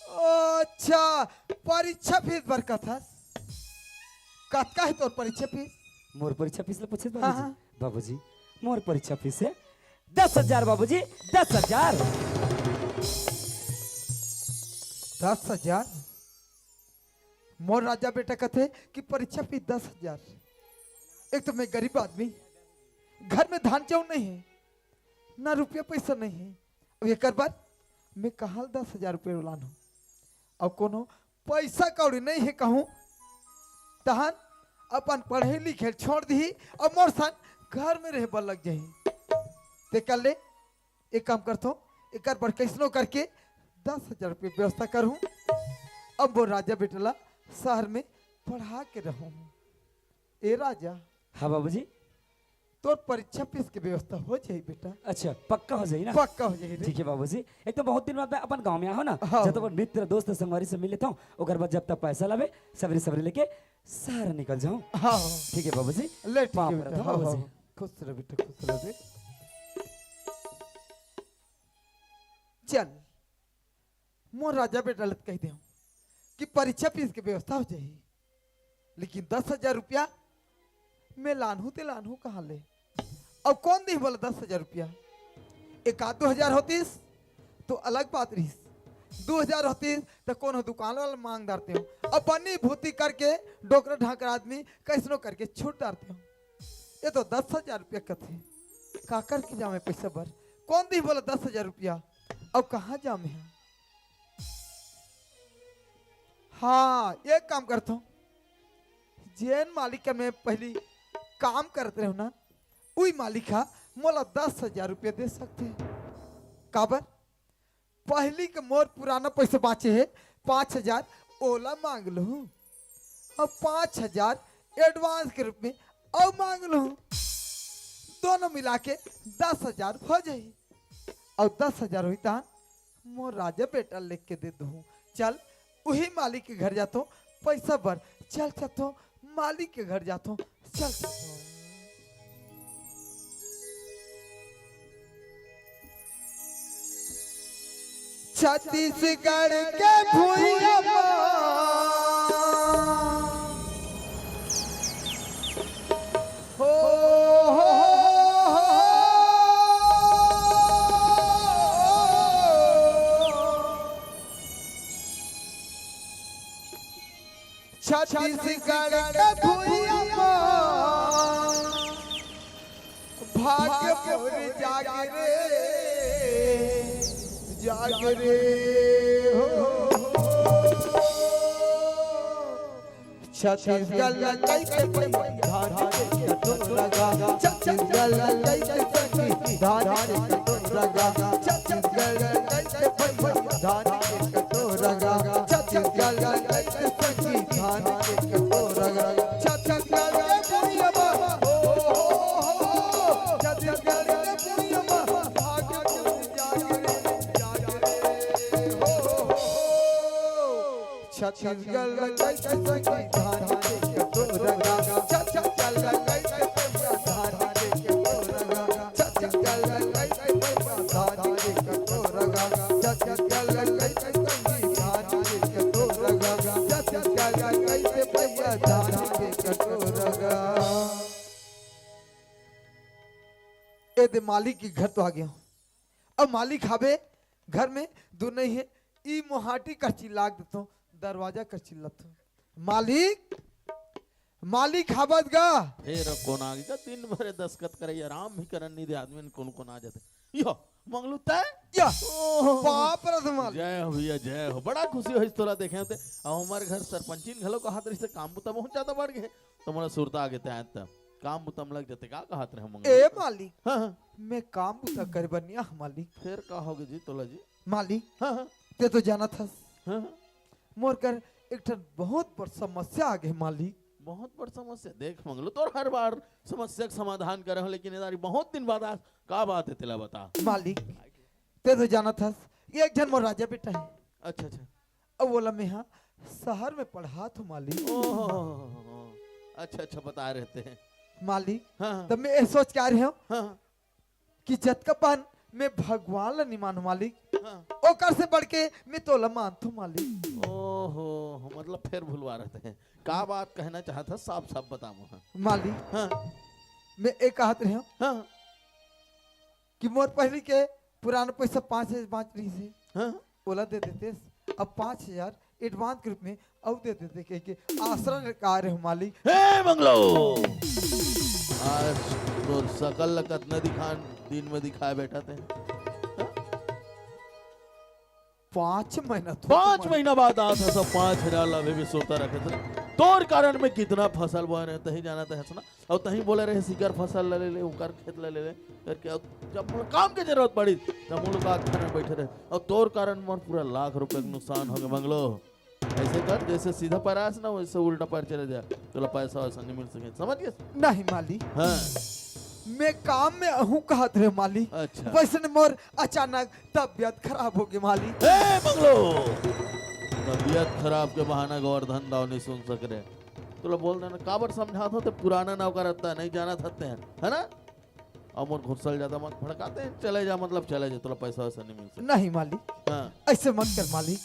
अच्छा, परीक्षा fees बर कथस? कतका हे तोर परीक्षा fees? मोर परीक्षा fees ल पूछे हाँ, बाबूजी? हाँ। बाबूजी, मोर परीक्षा fees हे दस हजार बाबूजी, दस हजार। दस हजार? मोर राजा बेटा कथे कि परीक्षा fees दस हजार। एक तो मैं गरीब आदमी, घर में धान चाउर नहीं हे, ना रुपया पैसा नहीं हे। अब एकर बर मैं कहाँ ले दस हजार रुपया लानहूँ? अउ कोनो पैसा कौड़ी नहीं हे कहूँ, तहन अपन पढ़े लिखे छोड़ दिही अउ मोर सन घर में रहे बर लग जाही। ते कर ले, एक काम करथों, एकर बर कइसनो करके दस हजार रुपया व्यवस्था करहूँ। अब वो राजा बेटा ला शहर में पढ़ा के रहूँ। ए राजा। हाँ बाबूजी। तोर परीक्षा fees के व्यवस्था हो जाही बेटा। अच्छा, पक्का हो जाही ना? पक्का हो जाही रे। ठीक हे बाबूजी, एक तो बहुत दिन बाद मैं अपन गाँव में आए हूँ ना, हाँ। जब तक अपन मित्र, दोस्त, संगवारी से मिल लेथों, ओकर बाद जब तक पैसा लाबे, सबेरे सबेरे लेके शहर निकल जाहूँ। हाँ। ठीक हे बाबूजी, ले, ठीक हे बेटा, हाँ, हाँ, बाबूजी। हाँ। खुश रह बेटा, खुश रह रे। चल, मोर राजा बेटा ल त कहि देहूँ कि परीक्षा fees के व्यवस्था हो जाही, लेकिन दस हजार रुपया मैं लानहूँ ते लानहूँ कहाँ ले? अउ कोन दिही बोला दस हजार रुपया? एक आध दो हजार होतिस तो अलग बात रहिस, दो हजार होतिस त कोनो दुकान वाला मांग डारतेंव, अउ बनी भूती करके डोकरा ढाकरा आदमी कइसनो करके छूट डारतेंव। ये तो दस हजार रुपया कथे, का करके जामे पैसा बर? कोन दिही बोला दस हजार रुपया? अउ कहाँ जामे हा? हाँ, एक काम करथों, जेन मालिक के मैं पहिली काम करत रहेंव ना, उही मालिक ह मोला दस हजार रुपया दे सकथे। काबर? पहिली के मोर पुराना पइसा बांचे हे पाँच हजार, ओला मांग लूहूं, अउ पाँच हजार advance के रूप में अउ मांग लूहूं, दोनों मिला के दस हजार हो जाही। अउ दस हजार होही तहान मोर राजा बेटा ल लेके दे दूहूं। चल, उही मालिक के घर जाथों पइसा बर। चल चलथों, मालिक के घर जाथों। चल चलथों। छत्तीसगढ़ के भुइयां म हो, हो, हो, हो। छत्तीसगढ़ के भुइयां म भाग्य मोर जागे रे, जागे रे हो। छत्तीसगढ़ ल कइसे धान के कटोरा गा, छत्तीसगढ़ ल कइसे सखी धान के कटोरा गा, छत्तीसगढ़ ल कइसे धान के कटोरा गा, छत्तीसगढ़ ल कइसे सखी धान के कटोरा गा, छत्तीसगढ़ के भुइयां म, ओ हो हो हो, छत्तीसगढ़ के भुइयां म, भाग्य मोर जागे रे, जागे रे हो। छत्तीसगढ़ ल कइसे सखी धान के कटोरा गा, छत्तीसगढ़ ल कइसे सखी धान के कटोरा गा, छत्तीसगढ़ ल कइसे सखी धान के कटोरा गा, छत्तीसगढ़ ल कइसे सखी धान के कटोरा गा, छत्तीसगढ़ ल कइसे भइया धान के कटोरा गा। ए दे मालिक के घर तो आ गेंव। अब मालिक हाबे घर में, दूर नइ हे। ई मोहाटी कर चिल्ला देथों, दरवाजा कर चिल्लाथों। मालिक, मालिक हाबस गा। फेर कोन आगे का, दिन भर दस्खत करे, आराम भी करन नइ दे आदमी, कोन कोन आ जाथे। यो, मंगलू तैं? या, ओहो। बाप रे मालिक। जय हो भइया, जय हो। बड़ा खुशी होइस तोला देखेंव ते। अउ हमर घर सरपंचिन घलो कहत रहिस, काम बुता बहुत ज्यादा बढ़ गे हे। त मोला सुरता आगे तैं आत त काम बुता म लग जाते, का कहत रहे मंगलू? ए मालिक, हाँ, हाँ। मैं काम बुता करे बर नइ आहूं मालिक। फेर का होगे जी तोला जी? मालिक, हाँ, हाँ। तैं तो जानत हस, हाँ, हाँ। मोर कर एक ठन बहुत बड़ समस्या आ गे मालिक। बहुत बड़ समस्या? देख मंगलू, तोर हर बार समस्या के समाधान करे हों, लेकिन ए दारी बहुत दिन बाद आज का बात हे तेला बता। मालिक, तैं तो जानत हस, एक झन मोर राजा बेटा हे। अच्छा, अच्छा। अउ ओला मेंहा शहर में पढ़ात हों मालिक। ओहो, अच्छा, अच्छा, बता रहे ते। मालिक, हाँ, हाँ। तब मैं ए सोच के आए रहेंव हाँ, हाँ। कि जतका पन मैं भगवान ला नइ मानों मालिक, हाँ। ओकर से बढ़ के मैं तोला मानथों मालिक। ओहो, मतलब फेर भुलवा रहे ते। का बात कहना चाहत हस, साफ साफ बता मोला। मालिक, हाँ। मैं ए कहत रहेंव हाँ। कि मोर पहिली के पुराना पइसा पाँच हजार बांच रहिस हे, हाँ। ओला दे देतेस। अब पाँच हजार advance के रूप में अउ दे देते कहिके आसरा लगा रहेंव मालिक। हे मंगलू, आज तोर सकल ल कतना दिखान दिन में दिखाय बेटा तैं? हाँ? पाँच महीना तो पाँच महीना बाद आत हस, पाँच हजार ला अभी भी सुरता रखत हस। तोर कारण मैं कितना फसल बोए रहेंव, तहीं जानत हस ना। अउ तहीं बोले रहे, इकर फसल ला ले ले, उकर खेत ला ले ले, करके। अउ जब मोला काम के जरूरत पड़िस, तब मुलाकात घर में बइठे रहे। अउ तोर कारण मोर पूरा लाख रुपया के नुकसान होगे मंगलू। अइसे कर, जइसे सीधा पैर आस ना, वइसे उल्टा पैर चले जा, तोला पैसा वैसा नइ मिल सके, समझ गेस? नहीं मालिक। हाँ। मैं काम में आहूं कहत रहेंव मालिक। अच्छा। वइसने मोर अचानक तबियत खराब होगे मालिक। ए मंगलू, तबियत खराब के बहाना गोवर्धन दाऊ नइ सुन सके रहे। तोला बोल देना, काबर समझात हों ते, पुराना नौकर अत्ता नइ जानत हस ते, है ना? अउ मोर घुस्सा ल जादा मत भड़का ते, चले जा, मतलब चले जा, तोला पैसा वैसा नइ मिल सके। नहीं मालिक, हाँ। अइसे मत कर मालिक,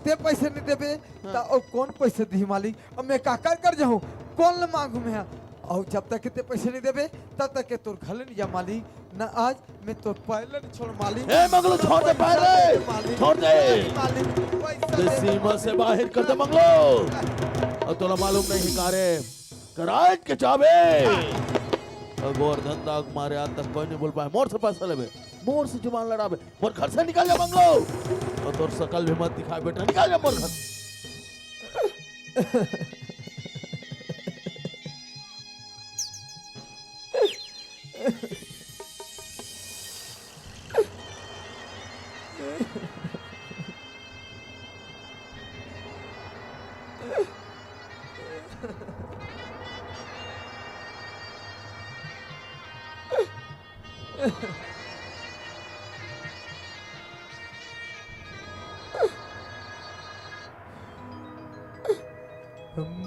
तैं पैसा नइ देबे हाँ। त अउ कोन पैसा दिही मालिक? अब मैं काकर कर जाहूं, कोन ल मांगहूं मैं? अउ जब तक तैं पैसा नइ देबे, तब तक तोर घर ले नइ जांव मालिक। ना आज मैं तोर पैर ल नइ छोड़ंव मालिक। ए मंगलू, छोड़ दे पैर रे, मालिक। छोड़ दे। मालिक, पैसा दे सीमा से बाहर कर दे मंगलू। अउ तोला मालूम नइ हे का रे, गैराज के चाबी। अउ गोवर्धन दाऊ के मारे आज तक कोई नइ बोल पाए, मोर से पैसा लेबे, मोर से जुबान लड़ाबे, मोर घर से निकल जा मंगलू। अउ तोर सकल भी मत दिखाय बेटा, निकल जा मोर घर।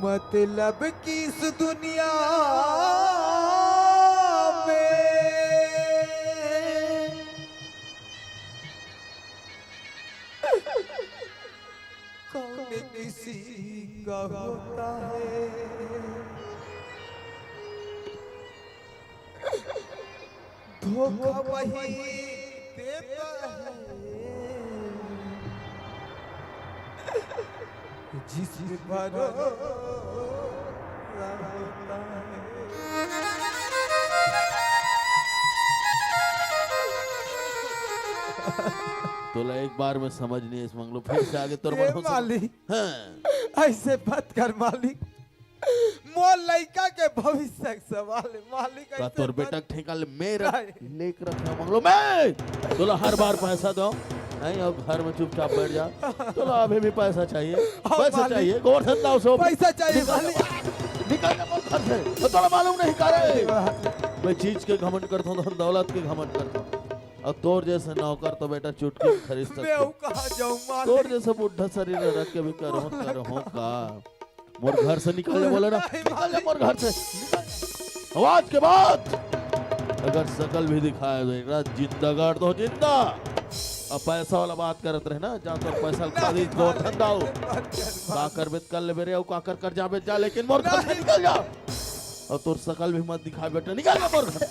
मतलब कि इस दुनिया में कौन किसी का होता है, धोखा वही देता है जिस पे भरोसा होता है। तोला एक बार में समझ नहीं आइस मंगलू, फिर से आगे तोर ए मन हो सक-, मालिक, हाँ। ऐसे मत कर मालिक, मोर लइका के भविष्य के सवाल है मालिक, का ऐसे तोर मत बेटा के ठेका ले मेरा नहीं। लेके रखना मंगलू, मैं तोला हर बार पैसा दो, नहीं, अब घर में चुपचाप बैठ जा। तोला अभी भी पैसा चाहिए, हाँ, पैसा मालिक। चाहिए, गोवर्धन दाव से पैसा चाहिए, निकल जा, मालिक। निकल जा मोर घर से। तो तोला मालूम नहीं का रे? मैं चीज के घमंड करता हूँ, धन दौलत के घमंड करता हूँ। और तोर जैसे नौकर तो बेटा चुटकी में खरीद सकते मैं हो। कहाँ जाऊँ मालिक? तोर जैसे बुढ़ा शरीर रख के भी करहूँ, करहूँ का? मोर घर से निकल जा, बोले ना, नहीं, निकल जा मोर घर से, निकल जा। आज के बाद अगर शकल भी दिखाया तो एक रात जिंदा गाड़ दो, जिंदा। अब पैसा वाला बात करत रहे ना, जा तोर पैसा खा दी, नहीं, गोवर्धन दाऊ। नहीं, नहीं, का करबे त कर लेबे रे, अउ का कर कर जाबे जा, लेकिन मोर घर से नहीं। निकल जा। अउ तोर शकल भी मत दिखा बेटा, निकल जा मोर घर से।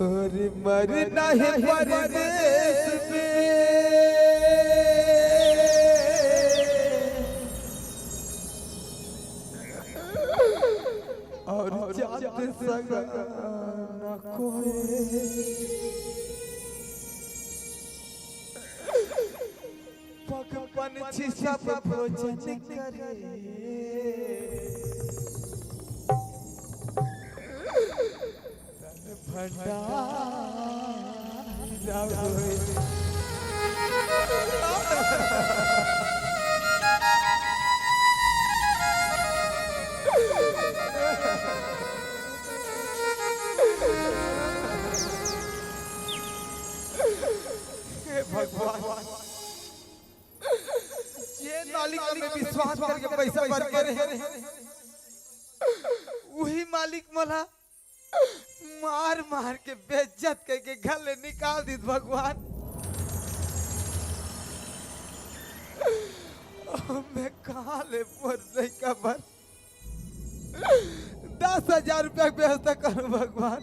अरे मरना है परदेस में, अउ जात संग न कोई। पग पंछी सब भोजन करे, तन भंडार होए। हे भगवान, जे मालिक में विश्वास करके पैसा बर करे, उही मालिक मोला मार मार के बेइज्जत करके घर ले निकाल दीस भगवान। अब मैं कहाँ ले मोर लइका बर दस हजार रुपया के व्यवस्था करूं भगवान।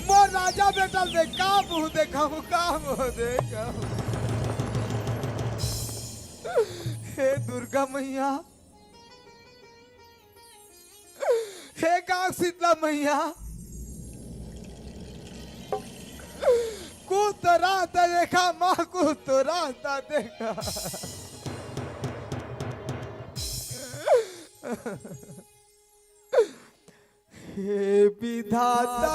मोर राजा बेटा ले का मुंह देखाऊं, का मुंह देखाऊं? हे दुर्गा मैया, हे गांव शीतला मैया, कुछ तो रास्ता देखा माँ, कुछ तो रास्ता देखा। हे विधाता।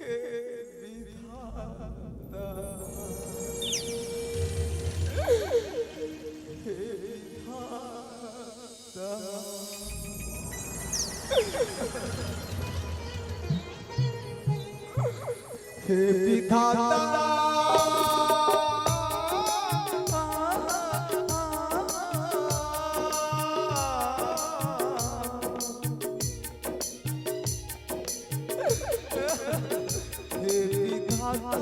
हे विधाता, हे विधाता। हे विधाता। हे विधाता,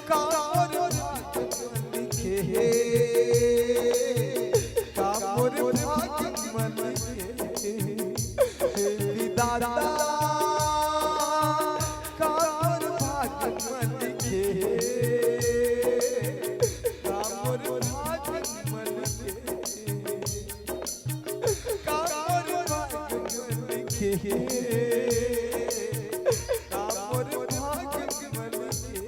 का मोर भाग म लिखे हे, का मोर भाग म लिखे हे। के, का मोर भाग म लिखे।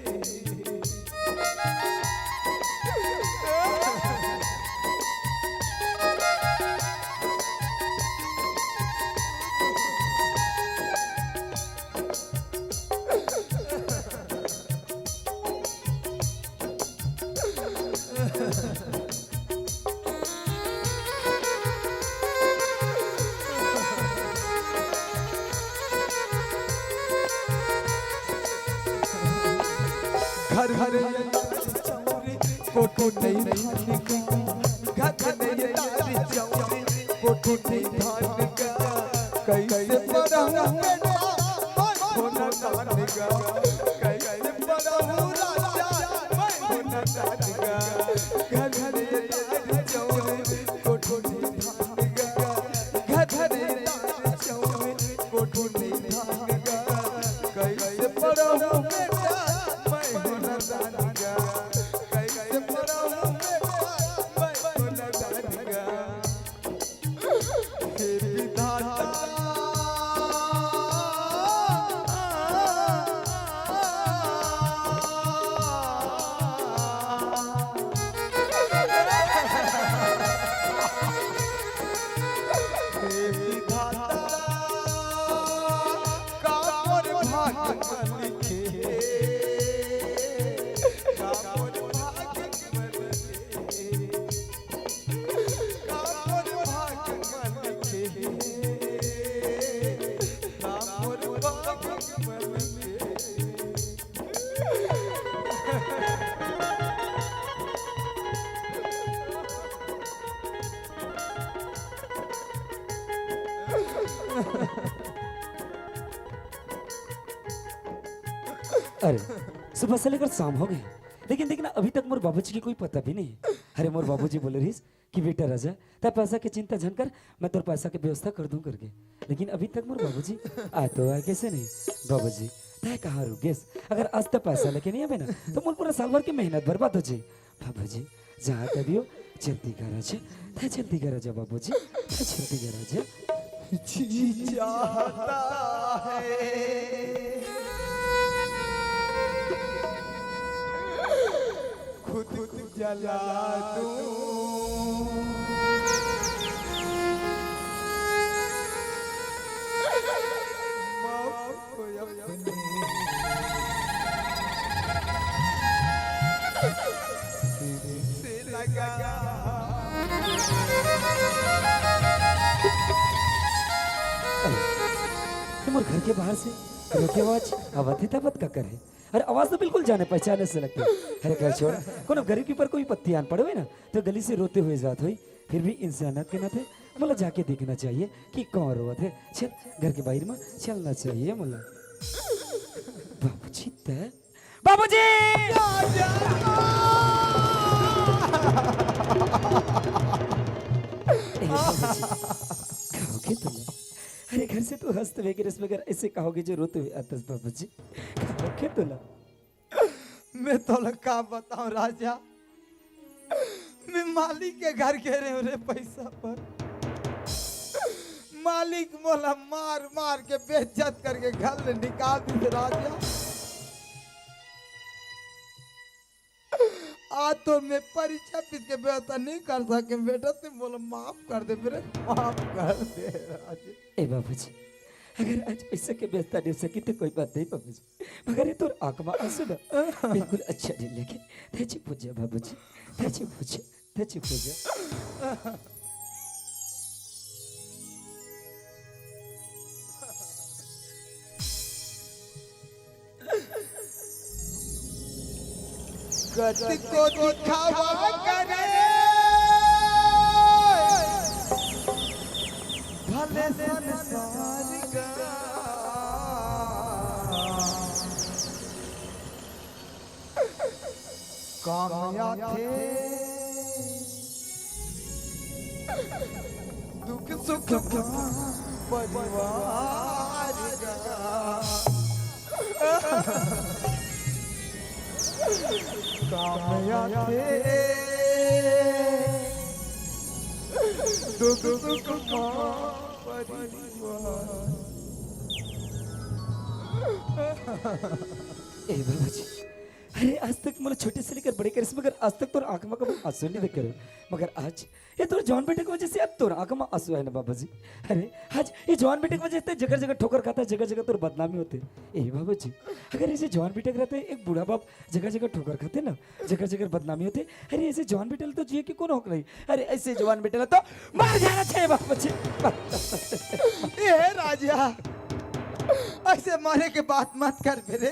घर घर कोठो नहीं धान का, घर घर नहीं दाल चाउर, कोठो नहीं धान का, कैसे पढ़हूँ बेटा मैं होना दान का, कैसे पढ़हूँ राजा मैं होना दान का, घर घर नहीं दाल चाउर, कोठो नहीं धान का, घर घर नहीं दाल चाउर, कोठो नहीं धान का, कैसे पढ़हूँ बेटा मैं होना दान का। कैसे पढ़हूँ बेटा मैं होना दान का। हे विधाता, हे विधाता, का मोर भाग म लिखे, का मोर भाग म लिखे। अरे, सुबह से लेकर शाम हो गई, लेकिन देखना, अभी तक मोर बाबूजी के कोई पता भी नहीं है। अरे, मोर बाबूजी बोले रहिस कि बेटा राजा, तै पैसा के चिंता झन कर, मैं तोर पैसा के व्यवस्था कर दूं करके। लेकिन अभी तक मोर बाबूजी आय तो आय कैसे नहीं? बाबूजी, तै कहाँ रुक गेस? अगर आज तै पैसा लेके नहीं आबे ना, तो मोर पूरा साल भर के मेहनत बर्बाद हो जाए। बाबूजी, जहाँ तै भी हो, जल्दी कर राजा, तै जल्दी कर राजा बाबूजी, तै जल्दी कर राजा। जी चाहता है खुद को जला दूं। मौत को अपने सिर से लगा। ये मोर घर के बाहर से रोके आवाज आवत हे, तब का करे? अरे, आवाज तो बिल्कुल जाने पहचाने से लगथे। अरे, घर छोड़, कोनो गरीब के ऊपर कोई विपत्ति आन पड़े होही ना, तो गली से रोते हुए जात होही। फिर भी इंसानियत के नाते मोला जाके देखना चाहिए कि कौन रोवत हे। चल, घर के बाहर में चलना चाहिए मोला। बाबूजी, तै? बाबूजी! ए, बाबूजी, का होगे तोला? अरे, घर से तू हंसत हुए गिरस, मगर ऐसे का होगे जो रोते हुए आथस बाबूजी? का होगे तोला? मैं तोला का बताऊं राजा, मैं मालिक के घर गे रहेंव रे पैसा बर। मालिक मोला मार मार के बेइज्जत करके घर ले निकाल दिस राजा। आज तो मैं परीक्षा फीस के व्यवस्था नहीं कर सके बेटा, तैं मोला माफ कर दे मेरे, माफ कर दे राजा। ए बाबूजी, अगर आज पैसा के व्यवस्था नहीं हो सकी तो कोई बात नहीं बाबूजी, मगर ये तोर आंख म आंसू ना बिल्कुल अच्छा नहीं लगे। तैं चुप हो जा बाबूजी, तैं चुप हो जा, तैं चुप हो जा। कतको दिखावा करे भले संसार का, काम आथे दुख सुख परिवार का। काम आथे दुख सुख परिवार। ए बाबूजी, अरे आज तक मोला छोटे से लेकर बड़े करे हस, मगर आज तक तोर आंख में कभी आंसू नहीं देखे रहे। मगर आज ये तोर जवान बेटा के वजह से आज तोर आंख में आंसू आए ना बाबूजी। अरे आज ये जवान बेटा के वजह से जगह जगह ठोकर खाता, जगह जगह तोर बदनामी होते। ए बाबूजी, अगर ऐसे जवान बेटा के रहते एक बूढ़ा बाप जगह जगह ठोकर खाते ना, जगह जगह बदनामी होते। अरे ऐसे जवान बेटा ल तो जिए के कोनो हक नहीं। अरे ऐसे जवान बेटा ल तो मर जाना चाहिए बाबूजी। ए राजा, ऐसे मरे के बात मत कर मेरे।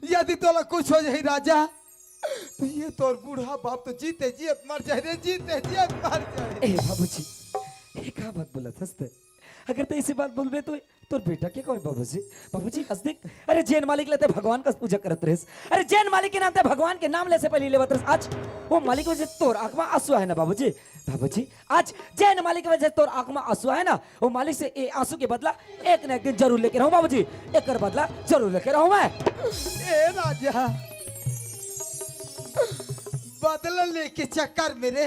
यदि तोला कुछ हो जाही राजा, तो ये तोर बूढ़ा बाप तो जीते जियत मर जाए रे, जीते जियत मर जाए। ए बाबूजी, ये का बात बोलत हस ते? अगर ते ऐसी बात बोलबे तो तोर बेटा के कहे बाबूजी? बाबूजी, आज देख, अरे जेन मालिक ले ते भगवान का पूजा करत रहिस, अरे जेन मालिक के नाम ते भगवान के नाम ले से पहले लेवत रहिस, आज वो मालिक वजह से तोर आंख में आंसू आए ना बाबूजी। बाबूजी, आज जेन मालिक वजह से तोर आंख में आंसू आए ना, वो मालिक से ए आंसू के बदला एक ना एक दिन जरूर लेके रहूं बाबूजी, एकर बदला जरूर लेके रहूं मैं। ए राजा, बदला लेके चक्कर मेरे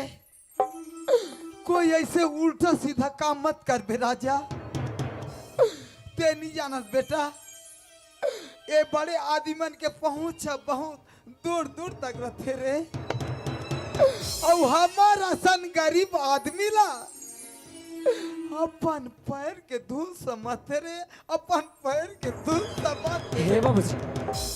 कोई ऐसे उल्टा सीधा काम मत करबे राजा। ते नहीं जानत बेटा, ए बड़े आदमी मन के पहुंच ह बहुत दूर दूर तक रहते रे। अउ हमर असन गरीब आदमी ला अपन पैर के धूल समझते रे, अपन पैर के धूल समझते हे रे। बाबूजी,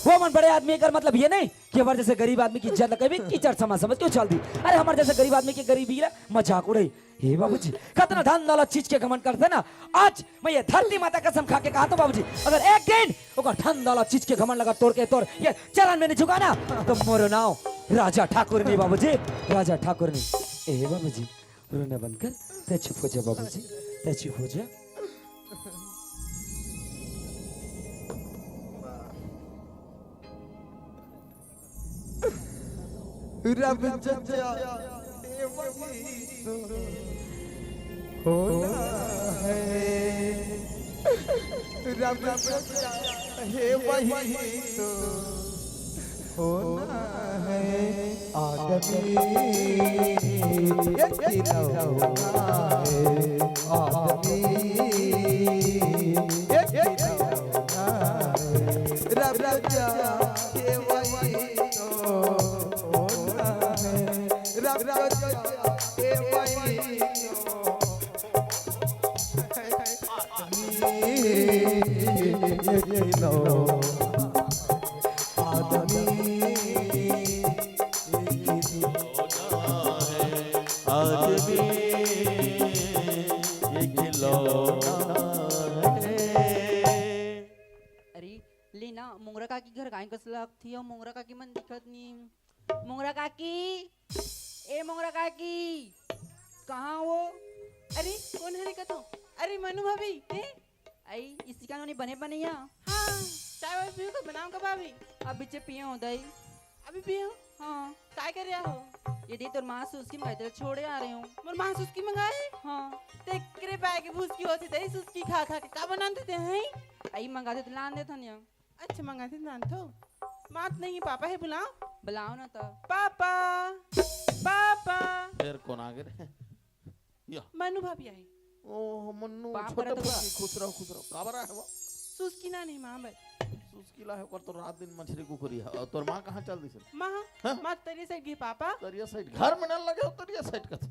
वो मन बड़े आदमी कर मतलब ये नहीं कि हमारे जैसे गरीब आदमी की इज्जत लगाई भी कीचड़ समा समझ क्यों चल दी। अरे हमारे जैसे गरीब आदमी की गरीबी ला मजाक उड़ाई। हे बाबूजी, कतना धन दौलत चीज के घमंड करते ना। आज मैं ये धरती माता कसम खा के कहा तो बाबूजी, अगर एक दिन ओकर धन दौलत चीज के घमंड लगा तोड़ के तोड़ ये चरण में नहीं झुका ना, तो मोरो नाव राजा ठाकुर नहीं बाबूजी, राजा ठाकुर नहीं। ए बाबूजी, रोना बंद कर, ते चुप हो जा बाबूजी, ते चुप हो जा। रब जजा हे वही तो होना है। रब जजा हे वही तो होना है। आदमी एक ही रौना है। आदमी एक ही रौना है। रब जजा हे वही तो होना है। रब जजा हे वही तो आदमी एक ही रौना है। आदमी एक ही रौना है। आदमी एक ही रौना है। अरे, ले ना, मोंगरा काकी घर गाय कस लगत ही, मोंगरा काकी मन दिखत नी। मोंगरा काकी, ए मोंगरा काकी, कहाँ हो? अरे, कोन हरे कतो? अरे, मनु भाभी, ए? आई, इसी का नोनी बने बने या? हाँ, चाय वाय पीहू का बनाऊं का भाभी? अब बिचे पिए हो दई। अभी पिए हो? हाँ। काय कर रहा हो? ये दे तोर माँ सुस्की मंगाई, तेरे छोड़े आ रहे हो। मोर माँ सुस्की मंगाए? हाँ। तेकरे पाए के भूसकी होती दई, सुस्की खा खा के का बनाते थे हैं? आई मंगा दे तो लान दे थनिया। अच्छा, मंगाथे नानथो। मात नहीं, पापा हे, बुलाओ। बुलाओ ना तो। Papa, papa. फेर कोन आगे रे? या। मनु भाभी आए। ओह मन्नू, पाप छोटे करे तो फुसकी, खुश रहो, खुश रहो। काबर आए हो? सुस्की ना नहीं माँ बर। सुस्की ला है, ओकर तो रात दिन मछरी कुकुरी है। और तोर माँ कहाँ चल दिस? माँ, हाँ? माँ तरिया साइड गई पापा। तरिया साइड? घर में नल लगे हो, तरिया साइड कथे।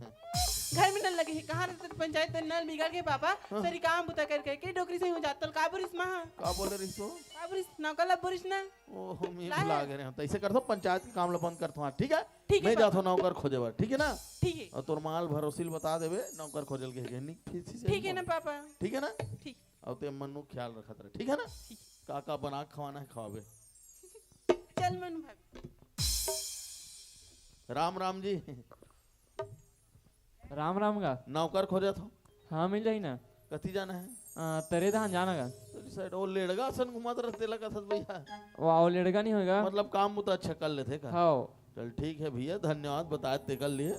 घर में नल लगे है, कहाँ रहते पंचायत में नल बिगड़ गए पापा। हाँ। सरी काम बुता कर करके डोकरी से हो जात तल काबुरिस माँ। का बोले रही सो? काबुरिस, नौकर ला बुरिस ना। ओहो, मैं लाया। भुला गए रहे हो। तो ऐसे करथो, पंचायत के काम ला बंद करथो, हाँ, ठीक है? ठीक है, मैं पापा। जाथो नौकर खोजे बर, ठीक है ना? ठीक है। और तोर माल भरोसी ल बता देबे, नौकर खोजल के है, निक फीसी से ठीक है ना, बोल। पापा? ठीक है ना? ठीक। और ते मन्नू ख्याल रखत रहे, ठीक है ना? ठीक। का का बना के खवाना है, खवाबे। चल मनु भाभी। राम राम जी। राम राम गा। नौकर खोजत हो? हाँ, मिल जाही ना। कति जाना है? आ, तरे धान जाना गा। तरी साइड, वो लेड़गा सन घुमात रहते लगा था भैया। वाह, वो लेड़गा नहीं होएगा। मतलब काम वो तो अच्छा कर लेते का? हाँ। चल ठीक है भैया, धन्यवाद बताए ते कर लिए।